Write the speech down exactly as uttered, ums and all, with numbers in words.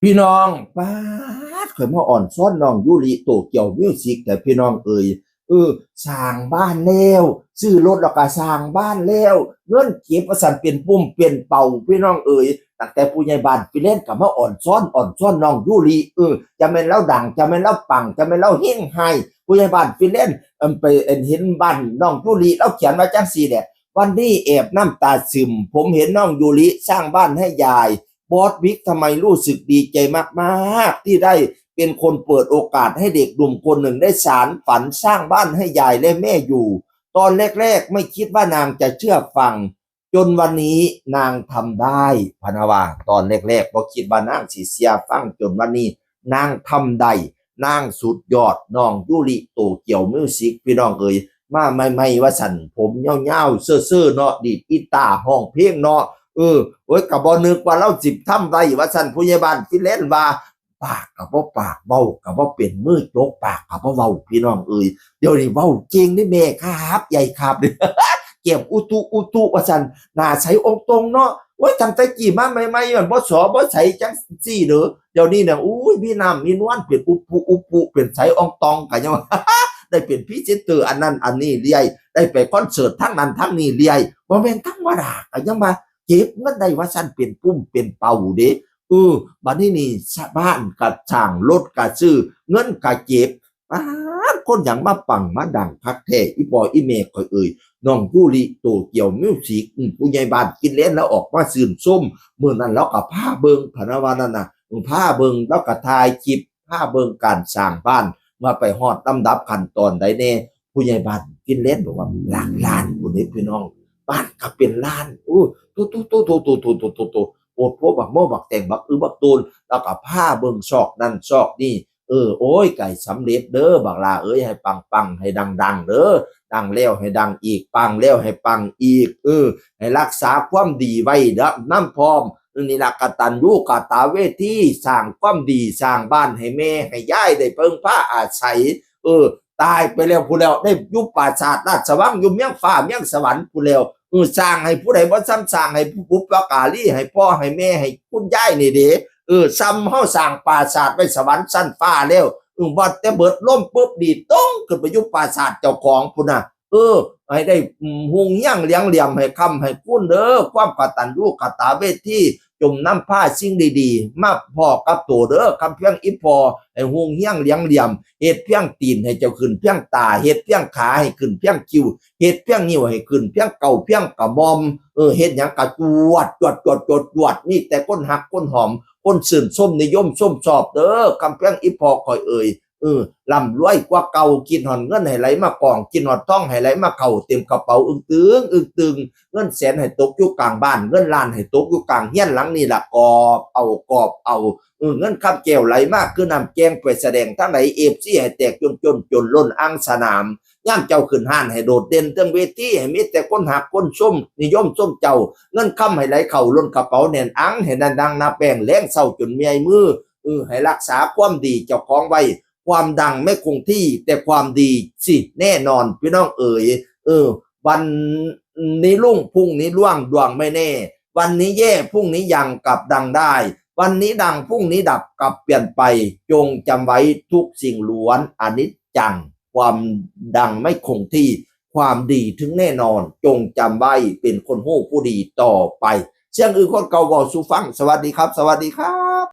พี่น้อง ป๊าด ข่อยมาอ่อนซ้อนน้องยูริโตเกียวมิวสิก แต่พี่น้องเอ๋ย เออ สร้างบ้านแล้ว ซื้อรถแล้วก็สร้างบ้านแล้ว เงินเก็บว่าซั่นเป็นปุ้มเป็นเป่า พี่น้องเอ๋ย ตั้งแต่ผู้ใหญ่บ้านฟินแลนด์ก็มาอ่อนซ้อน อ่อนซ้อนน้องยูริ เออ จะแม่นลาวดัง จะแม่นลาวปัง จะแม่นลาวเฮงไฮ ผู้ใหญ่บ้านฟินแลนด์ เอิ่ม ไป เอิ่ม เห็นบ้านน้องยูริ ลาวเขียนว่าจั่งซี้แหละ วันนี้แอบน้ำตาซึม ผมเห็นน้องยูริสร้างบ้านให้ยาย บอสบิ๊ก ทำไมรู้สึกดีใจมากๆ ที่ได้เป็นคนเปิดโอกาสให้เด็กหนุ่มคนหนึ่งได้สานฝันสร้างบ้านให้ยายและแม่อยู่ ตอนแรกๆ ไม่คิดว่านางจะเชื่อฟัง จนวันนี้นางทำได้ พะนะว่า ตอนแรกๆ บ่คิดว่านางสิเชื่อฟัง จนวันนี้นางทำได้ นางสุดยอด น้องยูริโตเกียวมิวสิก พี่น้องเอ๋ย มาใหม่ๆ ว่าซั่น ผมยาวๆ เซอร์ๆ เนาะ ดีดกีตาร์ ร้องเพลงเนาะ เออ โอ้ย ก็บ่นึกว่าลาวสิทำได้ ว่าซั่น ผู้ใหญ่บ้านฟินแลนด์ว่า ปากก็บ่ปาก เว้าก็บ่เป็น มือจกปากก็บ่เว้า พี่น้องเอ๋ย เดี๋ยวนี้เว้าเก่งเด้แม่ครับ ใหญ่ครับ เก็บอุตุอุตุ ว่าซั่น หน้าใสอ่องต่องเนาะ โอ้ย ตั้งแต่กี้มาใหม่ๆ มันบ่สอบ่ใสจั่งซี้เด้อ เดี๋ยวนี้น่ะ อุ้ย มีน้ำมีนวล เป็นอุปุอุปุ เป็นใสอ่องต่อง ก็ยังว่า ได้เป็นพรีเซนเตอร์อันนั้นอันนี้เรื่อย ได้ไปคอนเสิร์ตทางนั้นทางนี้เรื่อย บ่แม่นธรรมดา ก็ยังว่าเก็บเงินได้ว่าซั่น เป็นปุ้มเป็นเป่าเด้ เออ บัดนี้นี่ ชาวบ้านก็สร้าง รถก็ซื้อ เงินก็เก็บ ป๊าด คนหยังมาปังมาดังคักแท้ อีพ่ออีแม่ข่อยเอ่ย น้องยูริโตเกียวมิวสิก อืม ผู้ใหญ่บ้านฟินแลนด์ลาวออกมาชื่นชม มื้อนั้นลาวก็พาเบิ่ง พะนะว่านั่นน่ะ อืม พาเบิ่ง ลาวก็ถ่ายคลิป พาเบิ่งการสร้างบ้าน ว่าไปฮอดลำดับขั้นตอนใดแน่ ผู้ใหญ่บ้านฟินแลนด์บอกว่าหลักล้านพุ้นเด้พี่น้อง บ้านก็เป็นล้าน โอ้ โต โต โต โต โต โต โต โต โต โอดโพบักโมบักแตงบักอึบักตูน แล้วก็พาเบิ่งซอกนั่นซอกนี่ เออ โอ้ย ใกล้สำเร็จเด้อ บักหล้าเอ้ย ให้ปังๆ ให้ดังๆ เด้อ ดังแล้วให้ดังอีก ปังแล้วให้ปังอีก เออ ให้รักษาความดีไว้เด้อนำพร้อม นี่ล่ะ กตัญญูกตเวที สร้างความดี สร้างบ้านให้แม่ให้ยายได้เพิ่งพาอาศัย เออ ตายไปแล้วพู้นแล้ว ได้อยู่ปราสาทราชวัง อยู่เมืองฟ้าเมืองสวรรค์พู้นแล้ว เออ สร้างให้ผู้ใดบ่ส่ำสร้างให้ผู้บุพการี ให้พ่อให้แม่ ให้คุณยายนี่เด้ เออ ส่ำเฮาสร้างปราสาทไว้สวรรค์ชั้นฟ้าแล้ว เออ ว่าแต่เบิดลมปุ๊บ ดีดตรงขึ้นไปอยู่ปราสาทเจ้าของพู้นน่ะ เออ ให้ได้ อืม ฮุงเฮียงเหลียงเหลี่ยม ให้ค้ำให้คูณเด้อ ความกตัญญูกตเวที จงนำพาสิ่งดีๆ มาพ้อกับโตเด้อ คำเพียงอีพ่อ ให้ฮุงเฮียงเหลียงเหลี่ยม เฮ็ดเพียงตีนให้เจ้าขึ้นเพียงตา เฮ็ดเพียงขาให้ขึ้นเพียงคิ้ว เฮ็ดเพียงนิ้วให้ขึ้นเพียงเก้าเพียงกระหม่อม เออ เฮ็ดหยังกะจวด จวด จวด จวด จวด มีแต่คนฮักคนหอม คนชื่นชมนิยมชมชอบเด้อ คำเพียงอีพ่อข่อยเอ่ย เออ ร่ำรวยกว่าเก่า คิดฮอดเงินให้ไหลมากอง คิดฮอดทองให้ไหลมาเข้าเต็มกระเป๋า อึ้งตึง อึ้งตึง เงินแสนให้ตกอยู่กลางบ้าน เงินล้านให้ตกอยู่กลางเฮือนหลังนี่ล่ะ กอบเอา กอบเอา เออ เงินคำแก้วไหลมาคือน้ำแกง ไปแสดงทางใด เอฟซี ให้แตกจนจน จนล้นอ่างสนาม ยามเจ้าขึ้นฮ้านให้โดดเด่นเทิงเวที ให้มีแต่คนฮักคนชม นิยมชมเจ้า เงินคำให้ไหลเข้าล้นกระเป๋าแน่นอัง ให้นั่นดังนับแบงค์ แลงเช้าจนเมื่อยมือ เออ ให้รักษาความดีเจ้าของไว้ ความดังไม่คงที่ แต่ความดีสิแน่นอน พี่น้องเอ๋ย เออ วันนี้รุ่ง พรุ่งนี้ร่วง ดวงไม่แน่ วันนี้แย่ พรุ่งนี้ยังกลับดังได้ วันนี้ดัง พรุ่งนี้ดับ กลับเปลี่ยนไป จงจำไว้ทุกสิ่งล้วนอนิจจัง ความดังไม่คงที่ ความดีถึงแน่นอน จงจำไว้เป็นคนฮู้ผู้ดีต่อไป เสียงอื่นคนเก่าเว้าสู่ฟัง สวัสดีครับ สวัสดีครับ